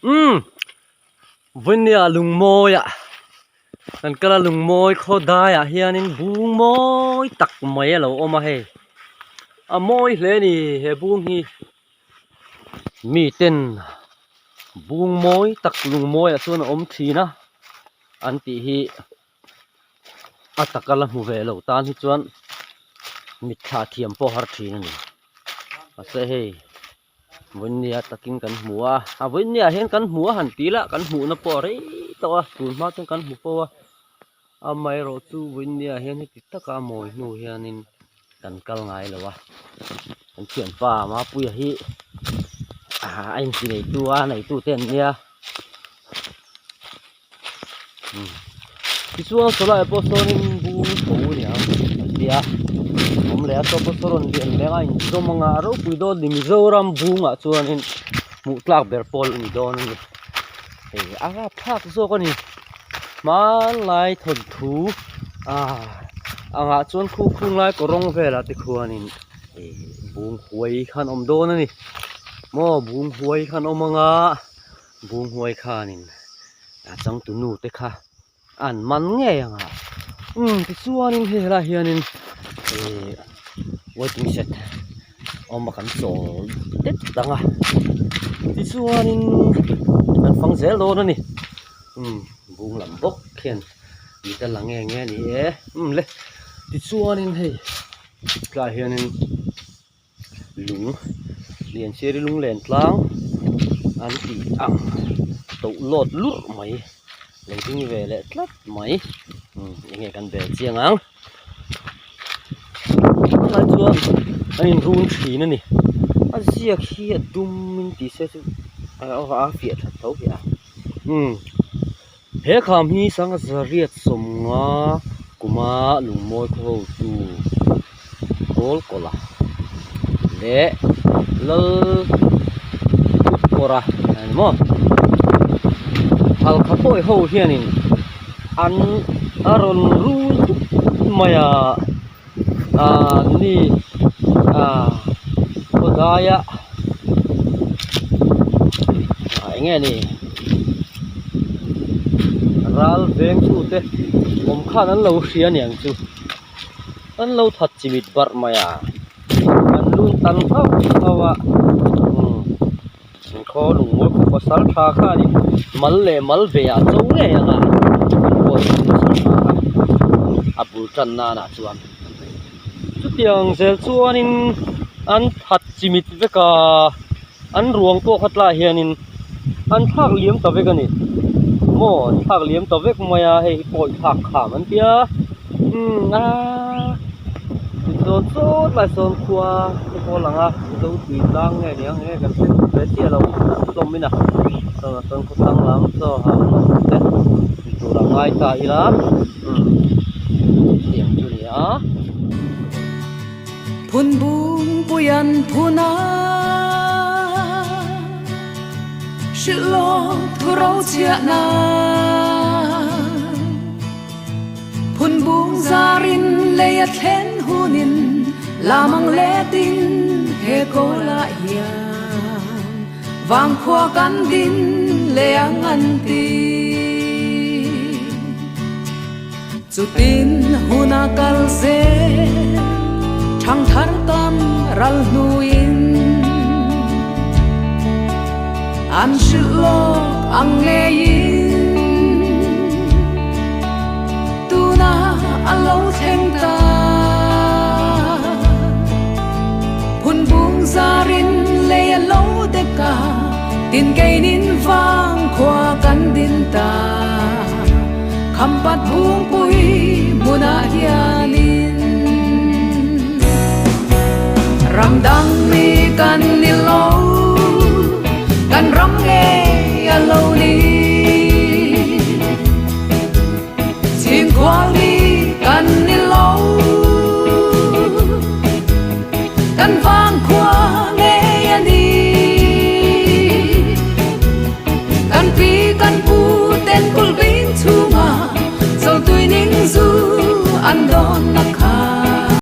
Umm Vawnia lungmawi ah kan kal a lungmawi khaw dai ah hianin bung mawi tak mai a lo awm a hei a mawi hle a ni he bung hi miten bung mawi tak lungmawi ah chuan a awm thin a an tih hi a taka la hmu ve lo tan hi chuan mitthla thiam pawh a har thin a ni mahse hei Vawinia takin kan hmu a a vawinia hian kan hmu a han ti ila kan hmuhna pawh a rei tawh a tun hma chuan kan hmu fo a amaherawh chu vawinia hian heti taka a mawi hnu hianin kan kal ngai lo a kan thianpa Mapuia hi a inti neitu a neitu te an nia. Tichuan sawlaiah pawh sawnin bung tho a ni ang an ti a awm leh a saw pawh saw rawn lian leng a inzawm ang a a ropui dawn a ni Mizoram bungah chuanin hmuh tlak ber pawl a ni dawn a ni hei a rapthlak zawk a ni hmanlai thawnthu ah angah chuan khu khung lai kawr rawng velah te khuanin ih bung huai kha an awm dawn a ni maw bung huai kha an awm ang a. Bunghuai khanin a changtunu te kha an man ngei ang a umm tichuanin hei helaiah hianin ihh waiting shed awm a kan chawl det ang a tichuanin kan fang zel dawn a ni umm bung lam bawk khian mit a la nge nge a ni e umm le tichuanin hei tlaiah hianin. Lung Lianchhiari lunglen tlang an tih ang toh lawt lurh mai lo ding ve leh tlat mai umm enge kan bel chiang ang tunah chuan an inrun thin a ni a ziak hi a dum in tih se chu a fiah that tho hle a umm. He kham hi sangha zariat sawmnga kuma lungmawi khaw hotu kawl kawla leh lal kut kawra a ni maw halkha pawi ho hianin an a rawn rul dup mai a ah ni ah khawdaia ah eng nge ni ral veng tu te awm khan an lo hria aniang chu an lo that chimit barh mai a an lun tan nghauh nghauh a umm khaw lungmawi khaw pasal tha khanin mal leh mal ve ah cho ngei ang a an pawi pasal tha kha a bul tan nanah chuan chutiang zel chuanin an that chimit vek a an ruang pawh kha tlaiah hianin an thlak liam ta vek a ni maw an thlak liam ta vek mai a hei hi pawi thlak kham an tia umm aaa tichuan sawn lai sawn khua te pawh a lang a mizo tui tlang nge ni ang enge kan hre ve chiah lo hlawm in a chuan a sawn khaw thlang lam chaw ha hlawm te ni tur a ngai ta ila umm tiang chu ni a. Phun bung puian phun a hrilh lawng thu ro chhiah na Phun bung zarin lei a thlen hunin lamang letin he kawlah hian vangkhua kan din leh ang an ti. Chutin hun a kal zel thangthar tam ral hnuin an hrilh lawk ang ngeiin tuna a lo thleng ta. Phun bung zarin lei a lo dek a, tin keinin vang khua kan din ta. Khampat bungpui hmunah hianin ram dang mi kan ni lo, kan ram ngei a lo ni. Chhingkhual mi kan ni lo, kan vangkhua ngei a ni. Kan pi kan pu ten kulh bing chhunga zotui ning zu an dawn na kha.